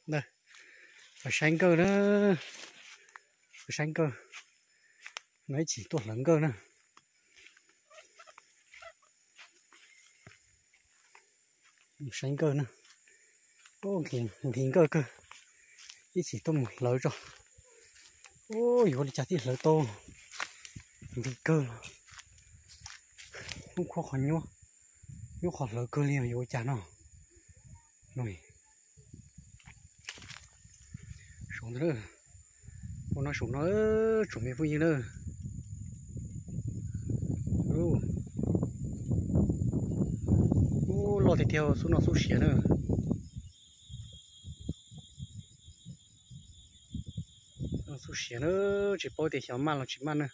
Ntawd, pab saib nkawj na, pab saib nkawj, no ib chim tuaj hlawv nkawj na. Saib nkawj na, nqhis nkawj kawg, ib chim tuaj mus hlawv tso. Yuav ua li cas thiaj hlawv tau, nqhis kawg los, lub khuab qhov nyuaj, nyuaj qhov hlawv kawg li yuav ua cas no. Saum ntawd, ua no saum no, tsoom me phooj ywg na. Ub, loj tiag tiag, xub no xub siav na. Xub siav na, tsis paub tias xyov maj los tsis maj na.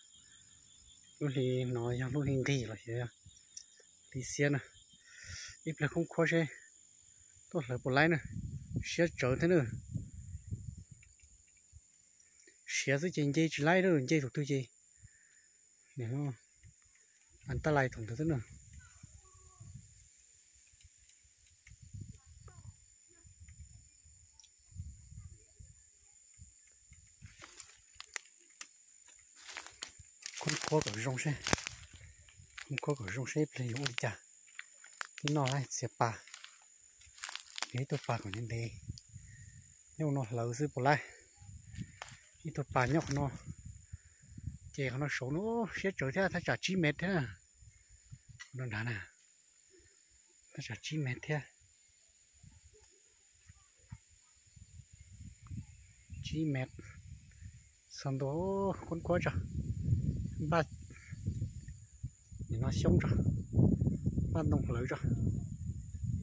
Lub hli no yog lub hli nqhis los xyov yog hli xiab na. Ib pliag khoob khuab seb tuaj hlawv puas laib na. Siab tsawv thiab na. Siav xwb ces nce tsis laib na, nce tus twg ces tab lais thaum ntawd xwb na. Khoob khuab kom zoo seb, khoob khuab kom zoo seb ib pliag yuav ua li cas. Tib no laib txiav pas, yuav ib tug pas kom ntev ntev. Nyob no hlawv xwb puas laib. Ib tug pas nyob qhov no, ces qhov no saud no siab tsawv thiab, thaj tsam tsib mev thiab. Qhov no nrad na, thaj tsam tsib mev thiab. Tsib mev, txog ntua, khoob khuab tso, npaj, nim no xyoob tso, npaj ntoo hlawv tso,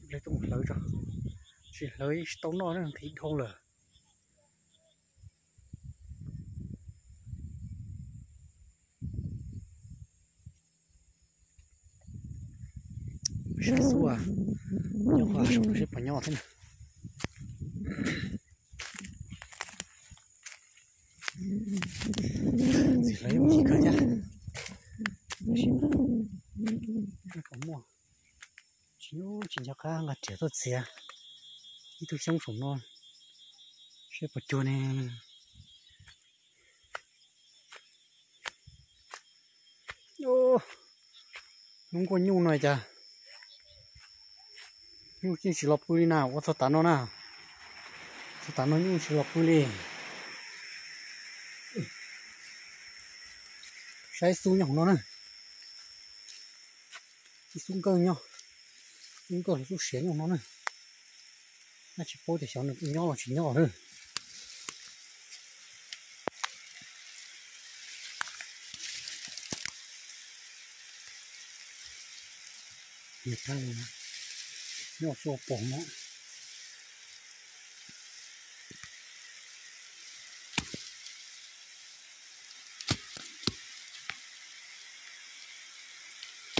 ib pliag tuaj mus hlawv tso, tsis hlawv tsis tau noj, nqhis dhau lawm. Saib xub, nyob qhov saum no seb puas nyob thiab na. Ntxim hlawv ib mus tsis kawg thiab. Kom muaj, tsis, tsis nco qab nqa riam tuaj txiav ib tug xyoob saum no seb puas cuag ne. Hnub nkuaj nyuj no cas nyuj yeej tsis los pw li na, ua txog tav no na, txog tav no nyuj tsis los pw li. Saib xub nyob hauv no na, ib xub nkawj nyob, xub nkawj los xub siav nyob hauv no na. Nab tsis paub tias xyov nws nyob los tsis nyob na. Nyob xub pom no.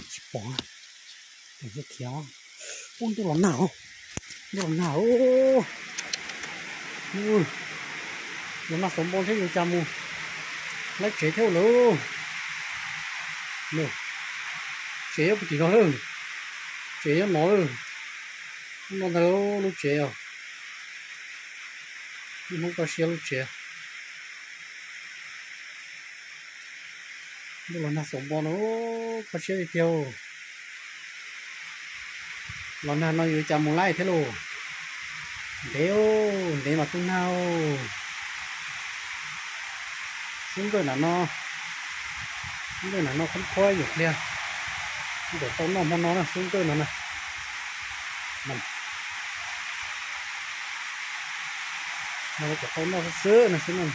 Tsis pom, khiav. Ub, ntuj los nag os, ntuj los nag os. Los nag xov npo thiab yuav cas mus laib tsev thiab lawm. Tsev yuav puag tim no lawm, tsev yuav no lawm. Hnub no ntag lub tsev os, ib hnub koj siab lub tsev. Ntuj los nag xov npo no, koj siab tiag tiag. Los nag no yuav cas mus laib thiab lauj. Ntev, ntev mas tuaj nag. Xub nkawj nram no, xub nkawj nram no khoob khuab yuam pliag, yuav kom tau noj hmo no na xub nkawj no na. Yuav kom tau noj xwb xwb no xwb na.